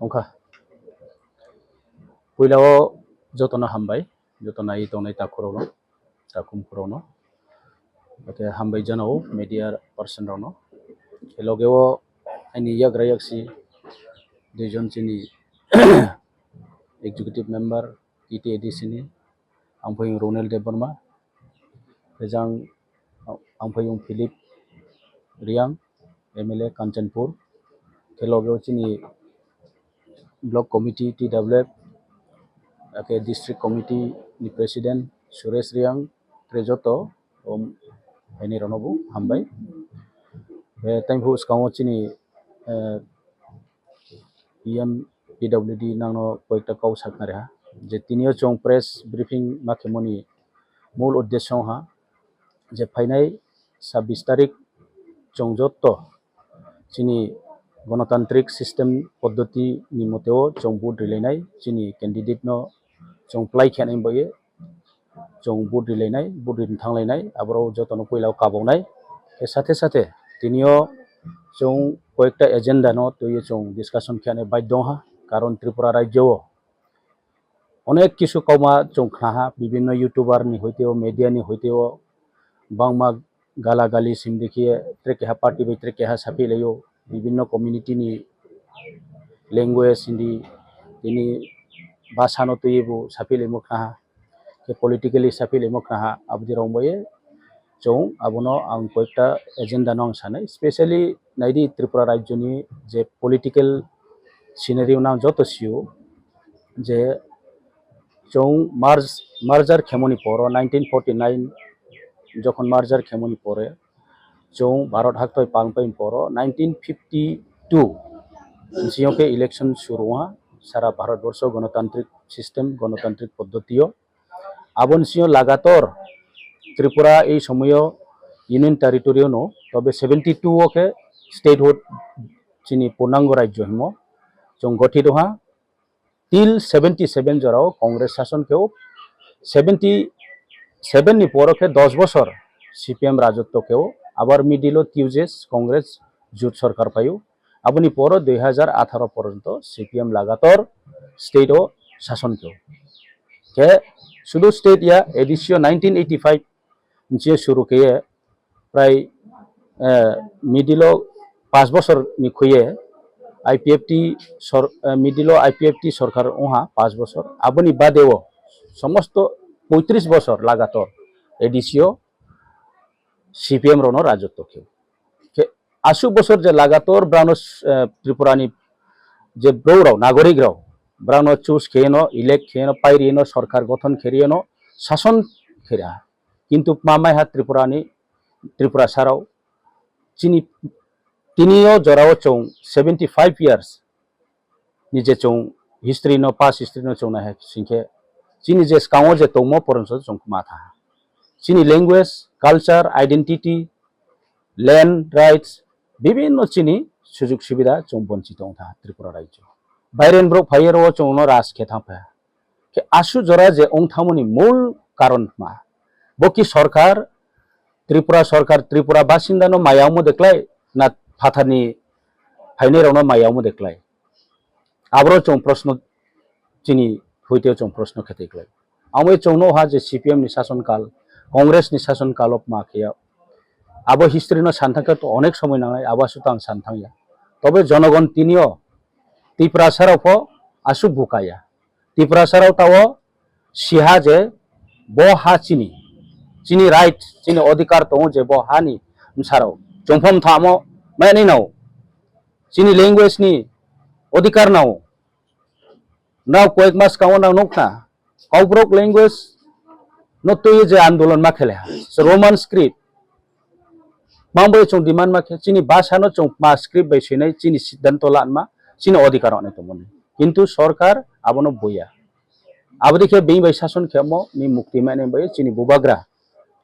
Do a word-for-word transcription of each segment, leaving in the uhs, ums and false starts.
Wngkha. Puilao jotono hambai, joto nai tongnai takhurokno, takhumkhurokno. Hwnkhe hambai janao media person rokno. Logeo ani yagra yaksi duijon chini executive member, T T A D C ni, Amphoyung Ronel Debbarma, Rejang Amphoyung Philip Riang, M L A Kanchanpur, khe logeo chini block committee, T W F, ake district committee ni president Suresh Riang, tei joto, um, haini rokno bo hambai. Eh, tei bw swkango chini, eh, P M P W D nangno koyekta kok sakna reha je tinio chwng press briefing ma khemoni mul uddesyo wngkha je phainai sabbish tarik chwng joto chini gonotantrik system poddoti ni moteo chwng vote rilainai, chini candidate no chwng plai khe nai bai chwng vote rilainai, vote rini thanglainai, aborok jotono puila o kaboknai. Khe sathe sathe tinio chwng koyekta agenda no twiwi chwng discussion khe nai bai dongha, karon Tripura rajyo o onek kisu kokma chwng khnaha, bibinno YouTuber ni hoite o, media ni hoite o, bangma gala gali simdi khe tre keha party bai tre keha saphi laio, bibinno community ni language hindi tini bhasha no twiwi bo saphi laimo khnaha, khe politically saphi laimo khnaha, aboni rong bai chwng abono ang koyekta agenda no ang sanai, specially naidi Tripura rajyo ni je political scenario no ang joto sio je chwng merge, merger khemoni poro nineteen forty nine jokhon merger khemoni pore chwng Bharat haktoi pangpai poro nineteen fifty two siyong khe election suru wngha sara Bharat borsho gonotantrik system, gonotantrik poddotio. Aboni siyong lagator Tripura ei somoyo Union Territory no, tobe seventy two o khe statehood chini purnango rajyo himo chwng gothit wngha. Till seventy seven jorao Congress sason kheo, seventy seven ni poro khe dos bosor C P M rajotto kheo, abar middle o T U J S Congress jut sorkar phaio, aboni poro dui hajar atharo poronto C P M lagator state o sason kheo. Khe sudu state ya A D C o nineteen eighty five nche suru khe prai, eh, middle o paanch bosor ni khuye I P F T sor-, eh, middle o I P F T sorkar wngha paanch bosor. Aboni bade o somosto poitris bosor lagator A D C o C P M rono rajotto khe. Khe aswk bosor je lagator brano, eh, Tripura ni je brouh rok, nagorik rok, brano choose kheyeno, elect kheyeno, pairiyeno, sorkar gothon kheriyeno, sason kheya. Kintu ma maiha Tripura ni, Tripura sarao chini, tini o jorao chwng seventy five years ni je chwng history no, past history no chwng naiha singkhe chini je swkango je tongmo poronso chwng ma tha. Chini language, culture, identity, land rights, bibinno chini sujug subida chwng bonchito wngkha Tripura rajyo. Bairen borok phaiye ro chwngno raj khe thangpha. Khe asu jora je wngthangmani mul karon ma? Bo ki sorkar, Tripura sorkar, Tripura basindano maya omo de klai, na phatharni phainairokno maya omo de klai? Aboro chwng proshno chini hoiteo chwng proshno khe twi klai. Amo chwng no ha je C P M ni sason kal, Congress ni sason kalo ma khe ya. Abo history no san thangkhe to onek somoi nangnai, abo aswk tang san thangya. Tobe jonogon tinio Tiprasa rok pho aswk bukaya. Tiprasa rok tao siha je bo ha chini, chini right, chini odhikar tongo je bo hani bwsarok chongphom thamo mani nao, chini language ni odhikar nao. Nao koyek mas kango nang nukna, Kokborok language no twiwi je andolon ma khele ha, Roman script. Mang bai chwng demand ma khe, chini bhasha no chwng ma script bai swinai, chini siddhanto lanma, chini odhikar rokni tongmani. Kintu sorkar abono buya. Aboni khe bini bai sason khemo ni mukti mane bai chini bubagra.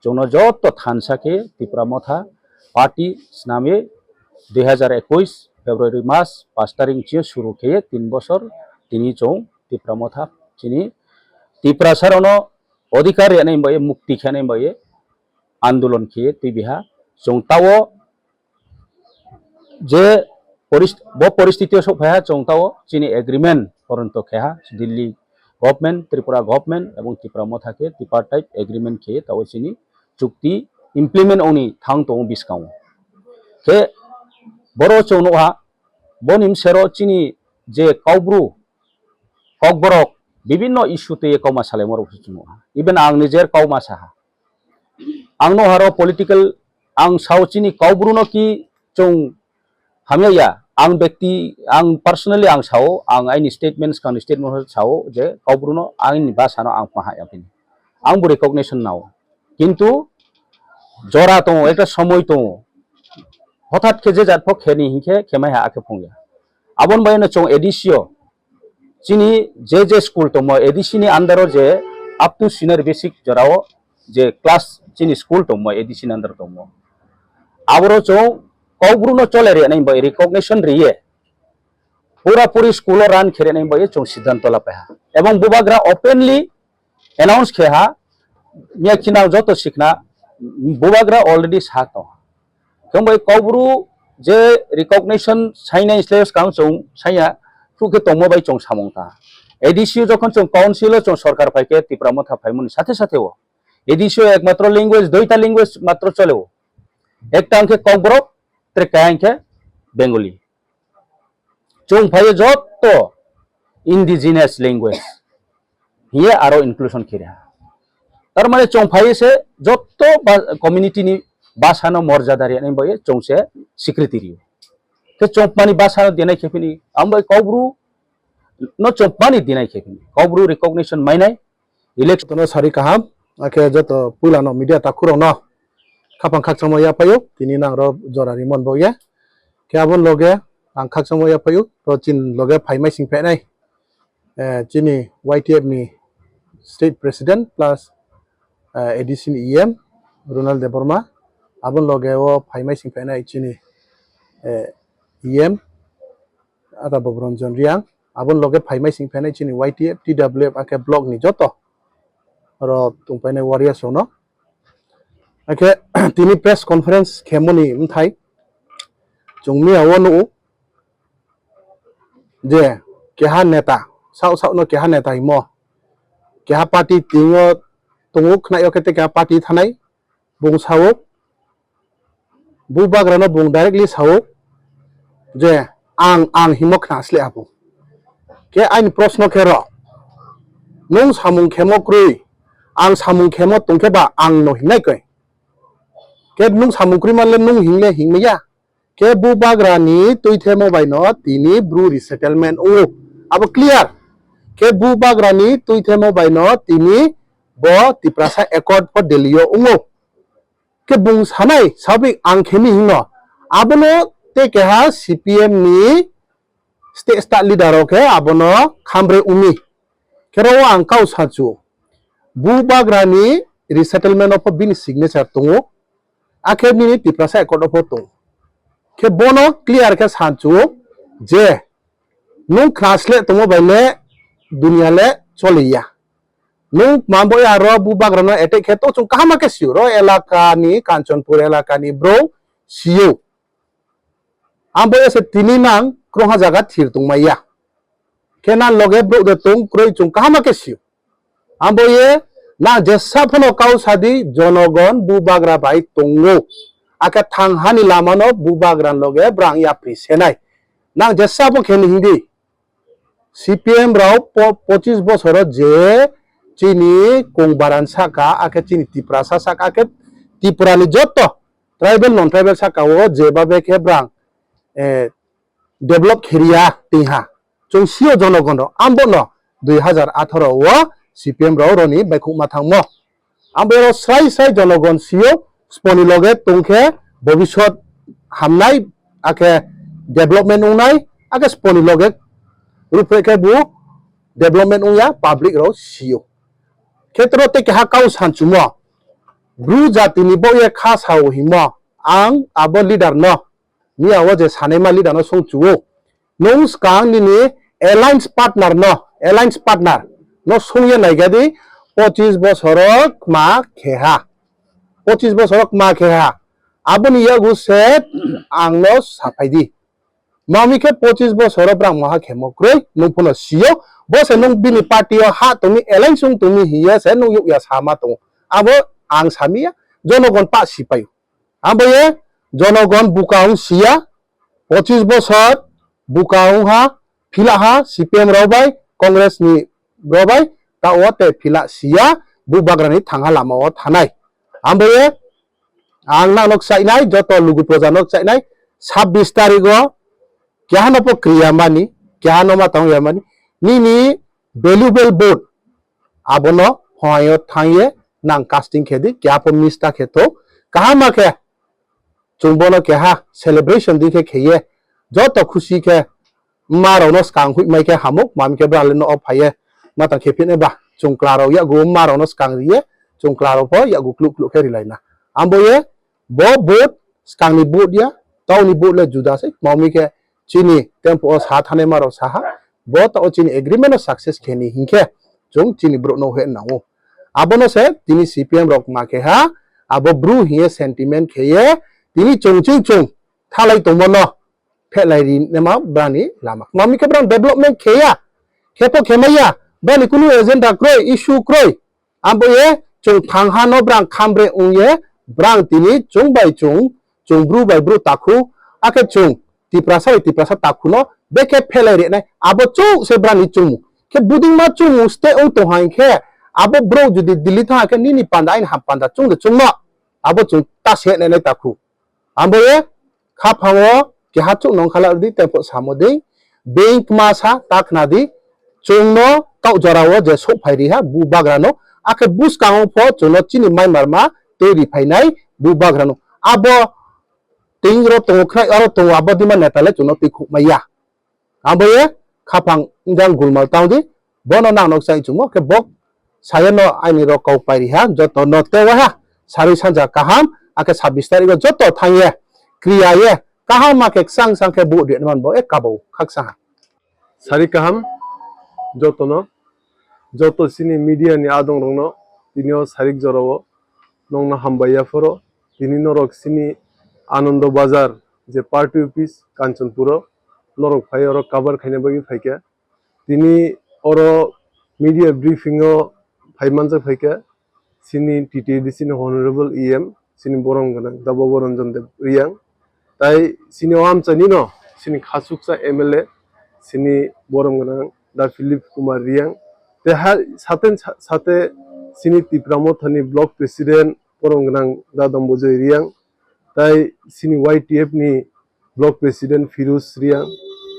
Chwngno joto thansa khe Tipra Motha party snamwi dui hajar ekush February mas pash tarik chini suru khe tin bosor tini chwng Tipra Motha chini Tiprasa rokno odhikar rwnai bai mukti khenai bai andolon khe twi biha chwng tao je poris-, bo poristiti o sok phaiha chwng tao chini agreement poronto kheha Delhi government, Tripura government ebong Tipra Motha khe tripartite agreement khe tao chini chukti implement ongni thang tongo bwskango. Khe boro chwng nukha boni bwsero chini je Kaubru Kokborok bibinno issue twi kauma salaimorok se chwng nukha. Even ang nijer kauma saha. Ang no haro political ang sao chini Kaubru no ki chwng hamya ya. Ang bekti, ang personally ang sao, ang aini statements kang statement sao je Kaubru no aini basa no ang paha ya pini. Ang bo recognition nao. Kintu jora tongo, ekta somoi tongo. Hothat khe je jat phok kheni hinkhe khemai ha akhe phungya. Abon bai no chwng A D C o chini je je school tongmo A D C ni under o je up to senior basic jorao je class chini school tongmo A D C ni under tongmo. Aboro chwng Kokborok no chole rwnai bai recognition riye. Pura puri school o run khe rwnai bai chwng siddhanto lapai ha. Ebong bubagra openly announce khe ha, miya khina joto sikna bubagra already sa tong. Khe bai Kaubru je recognition sainai sle skang chwng saiya, thuk khe tongmo bai chwng samung ta. A D C o jokhon chwng council o chwng sorkar phai khe Tipra Motha phaimani sathe sathe o A D C o ekmatro language, duita language matro chole o. Ekta hwnkhe Kokborok, trekka hwnkhe Bengali. Chwng phaiyo jotto indigenous language hiye aro inclusion khe reha. Tar mane chwng phaiyo se jotto ba-, community ni basa no morjada rwnai bai chwng se secretary. Khe chwng mani basa no denai khe phini, ang bai Kaubru no chwng mani denai khe phini. Kaubru recognition mainai, election no sari kaham, akhe joto puila no media takhurok no khapang khakchangma yaphaio, tini nang ro jora rimon bo ye. Khe abon loge ang khakchangma yaphaio, to chin loge phaimai sing phainai, eh, chini Y T F ni state president plus, eh, A D C ni E M Ronald Debbarma, abon loge o phaimai sing phainai chini, eh, E M Ata Bobronjon Riang, abon loge phaimai sing phainai chini Y T F, T W F, akhe block ni joto oro tongpainai warriors rok no. Akhe tini press conference khemoni mthai chwng miya o nugo je keha neta, sao sao no keha neta himo, keha party tingo tongo khnaio khe tei keha party thanai bung sao, bubagrano bung directly sao je ang, ang himo khna sle abo. Khe aini proshno khe ro, nwng samung khemo kwrwi, ang samung khemo tongkhe ba ang no hingnai koi. Khe nwng samung kwrwi manle nwng hingle hingmaya. Khe bubagrani twithemo baino tini bru resettlement wngo. Abo clear. Khe bubagrani twithemo baino tini bo Tiprasa Accord pho Delhi o wngo. Khe bung sanai sabik ang khemi hino. Abono tei keha C P M ni state, state leader rok khe abono khambre umi. Khe ro ang kau sachu. Bubagrani resettlement o pho bini signature tongo. Akhe nini Tiprasa Accord o pho tongo. Khe bono clear khe sachu je nwng khna sle tongmo bai le dunia le choliya. Nwng mambo ya ro bubagrano attack khe to chwng kaham khe sio. Ro elaka ni, Kanchanpur elaka ni bro sio. Ambo ya se tini nang krongha jaga thir tongmaya. Khe nang loge bro de tong kroi chwng kaham khe sio. Ambo ye nang jesa phano kau sadi jonogon bubagra bai tongo. Akhe thang hani lamano bubagra loge brang yapri senai. Nang jesa bo khe ni hindi. C P M rok po-, pochis bosoro je chini kongbaran saka, akhe chini Tiprasa saka, akhe Tripura ni joto tribal, non tribal saka o je babe khe brang, eh, develop khiriya tingha. Chwng sio jonogon rok, ambo no dui hazar atharo o C P M rok roni baikhukma thangmo. Ang bero srai srai jonogon sio, sponi loge tongkhe bobisot hamnai, akhe development wngnai, akhe sponi loge rupre khe bo development wngya, public rok sio. Khetro tei keha kau sanchumo, bru jatini bo ye kha sao himo, ang abo leader no, miya o je sanaima leader no songchuo. Nwng swkang nini alliance partner no, alliance partner no songya naigadi, pochis bosoro kma kheha. Pochis bosoro kma kheha. Aboni yago se ang no saphai di. Mami khe pochis bosoro brang moha khemo kroi, nung phano sio, bo se nung bini party o ha tongmi, alliance wng tongmi hiye se nung yukya sama tongo. Abo ang samiya, jonogon pa sipaio. Abo ye jonogon buka wng siya, pochis bosor buka wng ha, phila ha, C P M rok bai, Congress ni rok bai, ta o te phila siya, bubagra ni thangha lama o thanai. Abo ye ang nang nok chainai, joto lugu proja nok chainai, sabbish tarik o keha no po kriya mani, keha no ma tong ya mani, nini valuable vote abono phai o thang ye nang casting khe di, keha po miss ta khe thok, kaham ma khe chwng bono keha celebration di khe kheye, joto khusi khe ma rok no swkang hui mai khe hamuk, mami khe bra le no o phai ye ma tang khe phine ba chwng kla rok yago ma rok no swkang ri ye, chwng kla rok pho yago kluk kluk khe ri lai na. Abo ye bo vote, swkang ni vote ya, tau ni vote le juda se, mami khe chini tempo o sa thane ma rok sa ha, bo ta o chini agreement o success khe ni hinkhe chwng chini brouh no he nango. Abono se tini C P M rok ma khe ha, abo bru hiye sentiment khe ye, tini chwng chwng chwng thalai tongmo no phelai ri nema brani lama. Mami khe brang development khe ya, khe po khe mai ya, brani kunu agenda kroi, issue kroi. Abo ye chwng thang ha no brang khambre wng ye, brang tini chwng bai chwng, chwng bru bai bru takhu, akhe chwng Tiprasa bai Tiprasa takhu no bekhe phelai rinai, abo chwng se brani chwngmung. Khe buding ma chwngmung ste wng tong hai khe, abo bro jodi Delhi thang khe nini panda aini ham panda chwng de chwngno, abo chwng ta se nai nai takhu. Abo ye khaphango keha chuk nong khala di tempo samo di, being kma sa ta khna di, chwngno kau jorao je sok phai ri ha bu bagrano, akhe bwskango pho chwngno chini mai marma twi ri phainai bu bagrano. Abo ting ro tongo khna aro tongo abo dima neta le chwngno twi khuk mai ya. Abo ye khaphang wngkha gulmal tang di, bono nang nok chai chungo khe bok saya no aini rok kau pai ri ha, joto no tewa ha, sarwi sanja kaham, akhe sabbish tarik o joto thang ye, kriya ye, kaham ma khe ksang sang khe bu ri man bo e kabo khaksa ha. Sari kaham joto no, joto sini media ni adong rok no, tini o sarik jora o nong no hambai ya phoro, tini norok sini Anando Bazar je party office Kanchanpur o norok phai oro cover khaina bagwi phaikha. Tini oro media briefing o phai manjak phaikha sini T T A D C ni honorable E M, sini borom gwnang da Bobo Ranjan Deb Riyang. Tai sini o amchaini no sini khasuksa M L A sini borom gwnang da Philip Kumar Riyang. Te ha sate sate sini Tipra Motha ni block president borom gwnang da Dombojoi Riyang. Tai sini Y T F ni block president Firuz Riyang,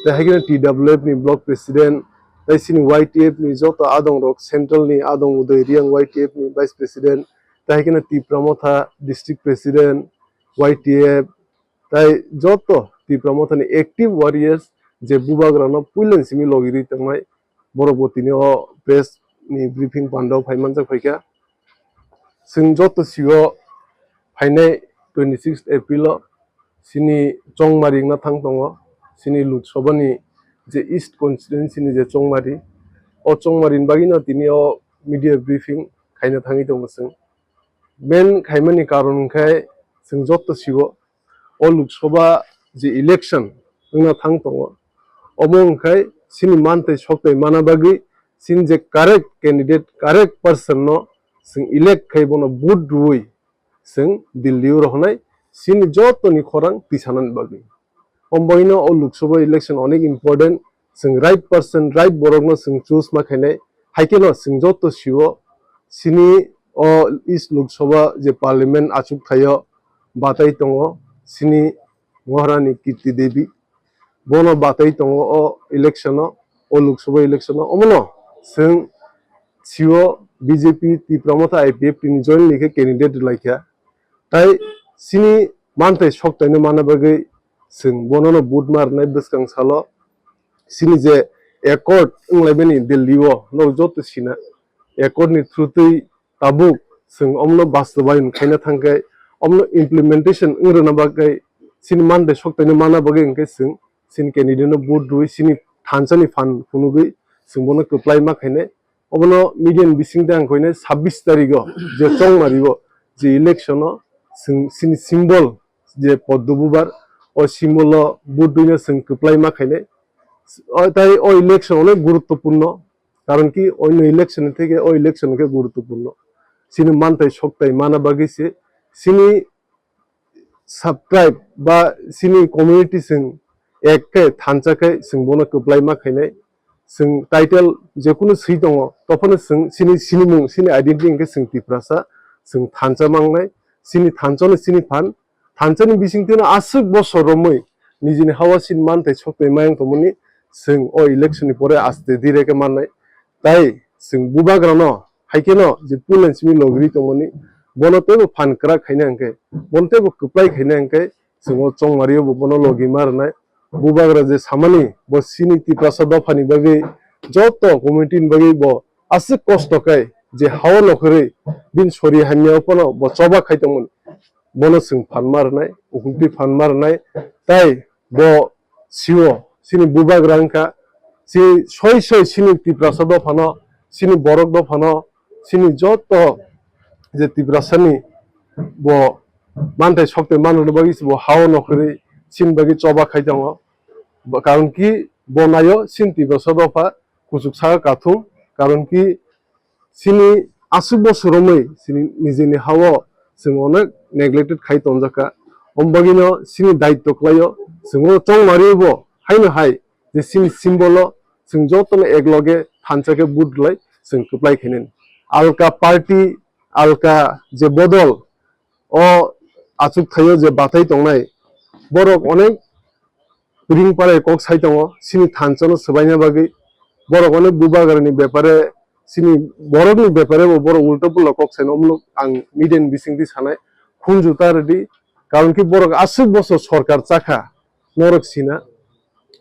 tai hai kheno T W F ni block president, tai sini Y T F ni joto adong rok, central ni adong Uday Riyang Y T F ni vice president, tai hai kheno Tipra Motha district president, Y T F, tai joto Tipra Motha ni active warriors je bubagra no puilen simi logi ri tongnai, borok bo tini o press ni briefing panda o phai manjak phaikha. Chwng joto sio phainai twenty six April o sini Chongmari wngna thang tongo, sini Lok Sabha ni je East constituency ni je Chongmari, o Chongmari ni bagwi no tini o media briefing khaina thangwi tongo chwng. Main khaimani karon hwnkhe chwng joto sio o Lok Sabha je election wngna thang tongo, omo hwnkhe sini mantwi soktai mana bagwi sini je correct candidate, correct person no chwng elect khai bono vote rwui chwng Delhi o rohornai sini jotoni khorang tisanani bagwi. Omo baino o Lok Sabha election onek important, chwng right person, right borokno chwng choose ma khainai, hai kheno chwng joto sio sini o East Lok Sabha je parliament achuk thaio batai tongo sini Maharani Kirti Devi, bono batai tongo o election o, o Lok Sabha election o, omono chwng sio B J P Tipra Motha I P F T ni jointly khe candidate rwlaikha. Tai sini manthai soktaino mana bagwi chwng bonono vote ma rwnai bwskang salo. Sini je accord wnglaimani Delhi o norok joto sina, accord ni through twi tabuk chwng omno bastobayon khaina thangkhe, omno implementation wng rwna bagwi, sini manthai soktaino mana bagwi hwnkhe chwng sini candidate no vote rwui sini thansa ni phan phunugwi chwng bono kwplai ma khainai. Obono media ni bisingtwi ang koinai sabbish tarikh o je chongmari o je election o chwng sini symbol je poddo bubar, o symbol o vote rwino chwng kwplai ma khainai. O, tai o election onek guruttopurno, karon ki oino election theke o election khe guruttopurno. Chini mantai soktai mana bagwi se chini subtribe ba chini community chwng ek khe thansa khe chwng bono kwplai ma khainai. Chwng title jekunu swi tongo, tophano chwng chini sinimung, chini identity hwnkhe chwng Tiprasa, chwng thansa mangnai, chini thansa no chini phan, thansa ni bisingtwi no aswk bosor romwi nijini hawa chini mantai soktai mayung tongmani chwng o election ni pore aste dire khe mannai. Tai chwng bubagrano hai kheno je pulen simi logiri tongmani, bono teibo phan kwrak khaina hwnkhe, bono teibo kwplai khaina hwnkhe, chwng o chongmario bo bono logi ma rwnai. Bubagra je samani bo chini Tiprasa dophani bagwi joto community ni bagwi bo aswk kosto khe je hao nokhorwi bini sori hamya phano bo choba khai tongmani, bono chwng phan ma rwnai, ukhultwi phan ma rwnai. Tai bo sio chini bubagra wngkha, si soi soi chini Tiprasa dophano, chini borok dophano, chini joto je Tiprasani bo manthai sokte manrwna bagwi se bo hao nokhorwi chini bagwi choba khai tongo. Bo, karon ki bo naio chini Tiprasa dopha kuchuk saka kathum, karon ki chini aswk bosor romwi chini nijini hao chwng onek neglected khai tonjakha. Om bagwino chini daitto khlaio, chwngno chongmaribo haino hai je chini symbol o chwng jotono ekloge thansa khe vote rwlai chwng kwplai khainani. Alka party, alka je bodol o achuk thaio je bathai tongnai, borok onek ring parai kok sai tongo, chini thansa no swbaina bagwi. Borok onek bubagra ni bepare, chini borok ni bepare bo borok ulta pulo kok sai no, omno ang media ni bisingtwi sanai, khunju ta rwdi, karon ki borok aswk bosor sorkar chakha, norok sina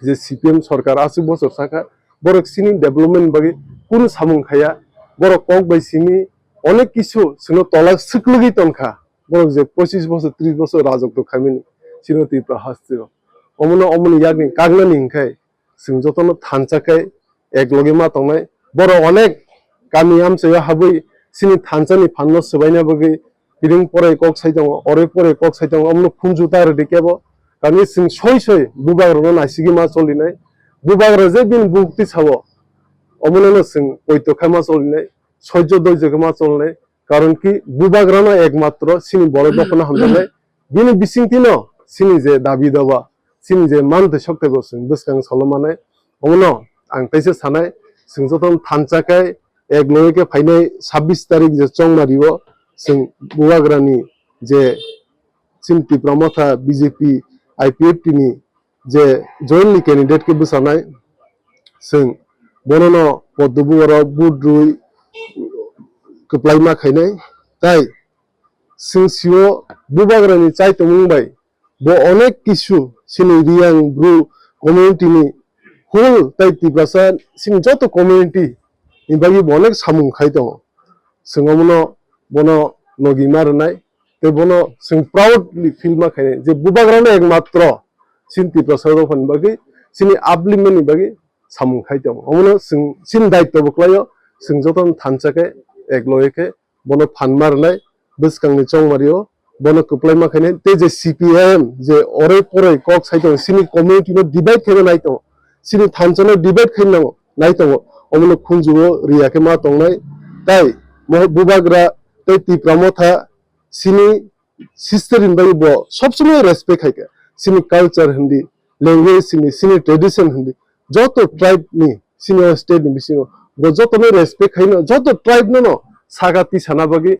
je C P M sorkar aswk bosor chakha, borok chini development bagwi kunu samung khaya, borok kok bai simi onek kisu chwngno tolak swklwgwi tongkha, borok je pochis bosor, tris bosor rajotw khaimani chini Tripura hasteo. Omono, omoni yakni kagnani hwnkhe chwng jotono thansa khe ekloge ma tongnai. Borok onek kami amchaio habwi chini thansa ni phanno swbaina bagwi piring porai kok sai tongo, oroi porai kok sai tongo, omono khunju ta rwdi kebo. Kami chwng soi soi bubagrano naisigwi ma cholinai. Bubagra je bini bukti sao, omono no chwng poito khai ma cholinai, soijo doijo khe ma cholinai. Karon ki bubagrano ekmatro chini borok dophano hamjaknai. Bini bisingtwino chini je dabi daba, chini je manthai sokthai bo chwng bwskang salo manai. Omono ang teisa sanai, chwng jotono thansa khe ekloge khe phainai sabbish tarik je chongmario chwng bubagrani je chini Tipra Motha B J P I P F T ni je jointly candidate khe bwchanai, chwng bonono poddo bugarok vote rwi kwplai ma khainai. Tai chwng sio bubagrani chaitomung bai bo onek kisu chini Riyang Bru community ni whole tai Tiprasa chini joto community ni bagwi bo onek samung khai tongo. Chwng omono bono logi ma rwnai, tei bono chwng proudly feel ma khainai je bubagrano ekmatro chini Tiprasa dophani bagwi, chini upliftment ni bagwi samung khai tongo. Omono chwng chini daitto bo khlaio, chwng jotono thansa khe, ekloge khe bono phan ma rwnai, bwskangni chongmario bono kwplai ma khainai. Tei je C P I M je oroi poroi kok sai tongo, chini community no divide khaina nai tongo, chini thansa no divide khaina nango, nai tongo, omono khunju o riya khe ma tongnai. Tai mo bubagra tei Tipra Motha chini sister ni bagwi bo sob somoi respect khai kha. Chini culture hindi, language hindi, chini tradition hindi, joto tribe ni chini o state ni bisingo bo joto no respect khai no, joto tribe no no saka tisana bagwi